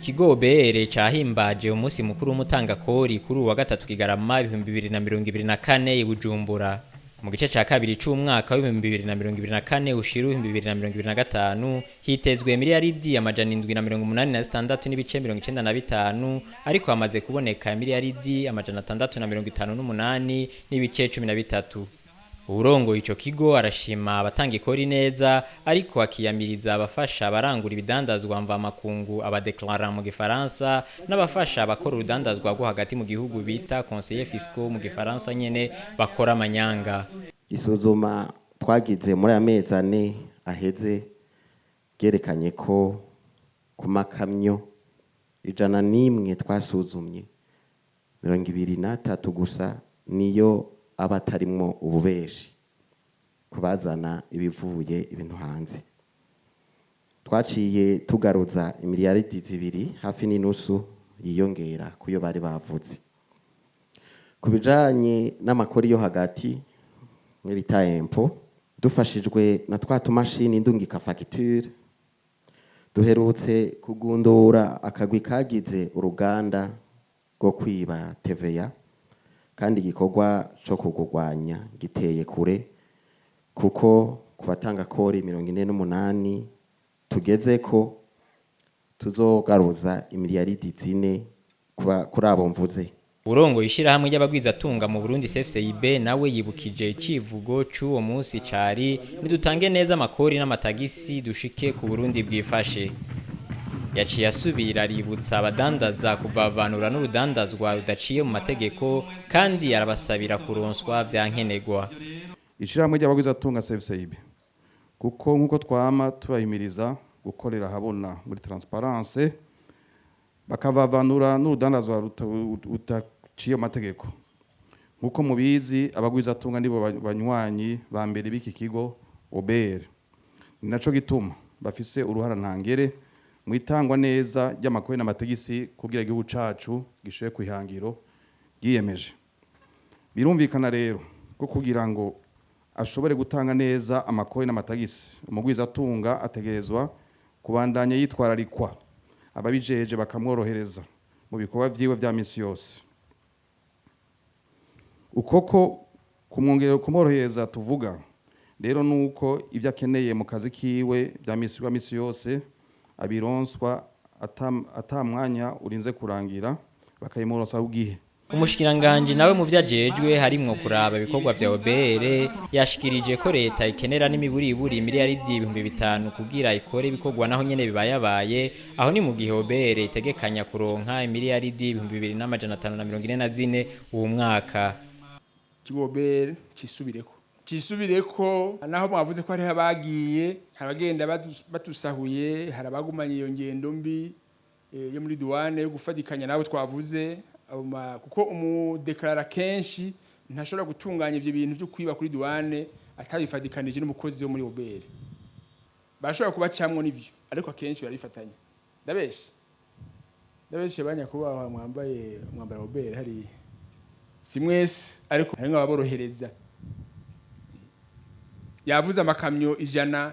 Ikigo OBR cahimbaje umunsi mukuru w'umutangakori kuri uwa gatatu Kigarama 2024 i Bujumbura. Mu gice ca kabiri c'umwaka w'2024 ushira 2025 hitezwe miliyaridi 786.95, ariko hamaze kuboneka miliyaridi 658.13. Uwurongoye ico kigo arashima abatanga ikori neza, ariko akiyamiriza abafasha abarangura ibidandazwa mvamakungu, abadeclarant mu gifaransa, n'abafasha abakora urudandazwa rwo hagati mu gihugu bita conseillers fiscaux mu gifaransa nyene, bakora amanyanga. Isuzuma twagize muri aya mezi 4 aheze ryerekanye ko ku makamyo 101 twasuzumye, 23 gusa niyo aba atarimwo ububeshi kubazana ibivuye ibintu hanze. Twaciye tugaruza imiliyaridi 2 hafi n'inusu yiyongera kuyo bari bavuze. Ku bijanye n'amakori yo hagati bita impôt, dufashijwe na twa tumashini ndungika facture, duherutse kugundura akagwi kagize uruganda rwo kwiba TVA, kandi igikorwa co kugurwanya giteye kure, kuko ku batanga kori 48 tugeze ko tuzogaruza imiliyaridi 4 kuri abo mvuze. Urongoye ishirahamwe ry'abagwizatunga mu Burundi CFCIB nawe yibukije icivugo c'uwo munsi cari: "Nidutange neza amakori n'amatagisi dushike ku Burundi bwifashe." Yaciye asubira aributsa abadandaza kuvavanura n'urudandazwa rudaciye mu mategeko, kandi arabasabira kuronswa vyankenerwa. Ishirahamwe ry'abagwizatunga CFCIB, kuko nkuko twama tubahimiriza gukorera ahabona muri transparence, bakavavanura n'urudandazwa rudaciye mu mategeko. Nkuko mubizi, abagwizatunga nibo banywanyi ba mbere b'iki kigo OBR, ni naco gituma bafise uruhara ntangere mu itangwa neza ry'amakori n'amatagisi kugira igihugu cacu gishike kw'ihangiro ryiyemeje. Birumvikana rero ko kugira ngo ashobore gutanga neza amakori n'amatagisi, umugwizatunga ategerezwa kubandanya yitwararikwa, ababijeje bakamworohereza mu bikorwa vyiwe vya misi yose. Uko ko kumwongera kumworohereza tuvuga rero nuko ivyo akeneye mu kazi kiwe vya misi yose abironswa ata mwanya urinze kurangira, bakayimuronsa ugihe. Umushikiranganji nawe mu vyo ajejwe harimwo kuraba ibikorwa vya OBR yashikirije ko leta ikenera n'imiburiburi miliyaridi 5000 kugira ikore ibikorwa naho nyene bibayabaye. Aho ni mu gihe OBR itegekanya kuronka imiliyaridi 2544 uwu mwaka. Ikigo OBR cisubireko, cisubireko. Naho mwavuze ko hariho abagiye, hari abagenda batusahuye, hari abagumanye iyo ngendo mbi yo muri douane yo gufatikanya nabo twavuze, kuko umudeklarara kenshi ntashobora gutunganya ivyo bintu byo kwiba kuri douane atabifatikanije n'umukozi wo muri OBR. Bashobora kubacamwo nivyo, ariko akenshi barabifatanya. Ndabeshe? Ndabeshe, banyakubahwa mwambaye umwambaro wa OBR? Hari si mwese, ariko hari nk'ababorohereza. Yavuze amakamyo 100,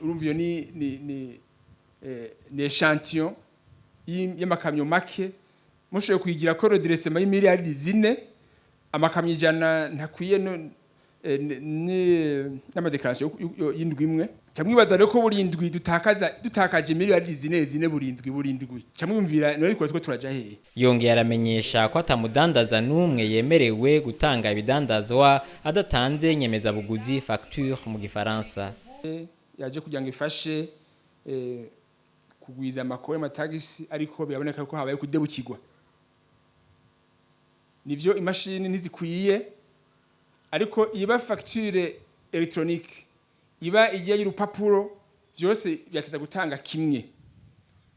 urumva iyo ni échantillon y'amakamyo make. Mushoboye kuyigira ko redressement y'imiliyaridi 4, amakamyo 100 ntakwiye n'amadéclaration y'indwi imwe. Camwibaza rero ko buri ndwi dutakaza, dutakaje miliyaridi 4 4 buri ndwi, buri ndwi, camwumvira none ko turaja hehe? Yongeye aramenyesha ko atamudandaza n'umwe yemerewe gutanga ibidandazwa adatanze nyemezabuguzi, facture mu gifaransa. Yaje kugira ngo ifashe kugwiza amakori, amatagisi, ariko biraboneka ko habaye kudebukirwa. Nivyo, imashini ntizikwiye, ariko iba facture électronique, iba igiye y'urupapuro, vyose byateza gutanga kimwe.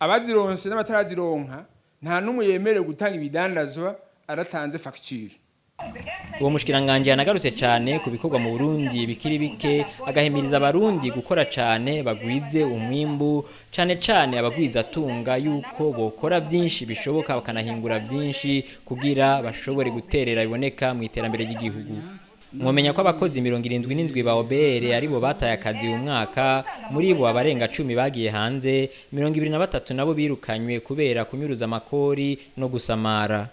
Abazironse n'abatarazironka, nta n'umwe yemerewe gutanga ibidandazwa aratanze facture. Uwo mushikiranganje yanagarutse cane ku bikorwa mu Burundi bikiri bike, agahimiriza abarundi gukora cane bagwize umwimbu, cane cane abagwizatunga, yuko bokora byinshi bishoboka bakanahingura byinshi kugira bashobore guterera biboneka mu iterambere ry'igihugu. Mwomenya ko abakozi 77 ba OBR aribo bataye akazi uyu mwaka, muri bo abarenga 10 bagiye hanze, 23 nabo birukanywe kubera kunyuruza amakori no gusamara.